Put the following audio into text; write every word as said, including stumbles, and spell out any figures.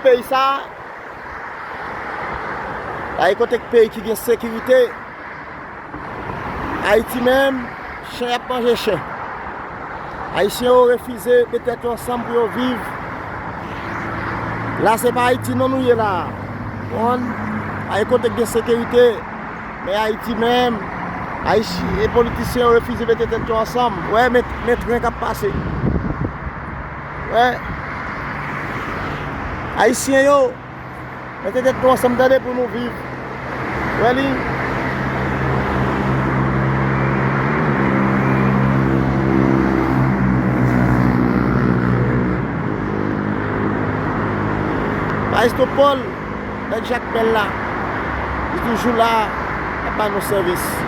Peyi sa a, la e kote k peyi ki gen sekirite. Ayiti menm, chen ap manje chen. Ayisyen yo refize met tèt yo ansanm pou yo viv. La se pa Ayiti non nou ye la. Konprann? Ay kote k gen sekirite. Men Ayiti menm, Ayisyen e politisyen yo refize mete tèt yo ansanm. Wè, men, men tren k ap pase. Wè. Ayisyen yo, mete tèt nou ansanm tande pou nou viv. Wè li. Maestro Paul, nèg Jakmèl la, li toujou la, ap ba nou sèvis.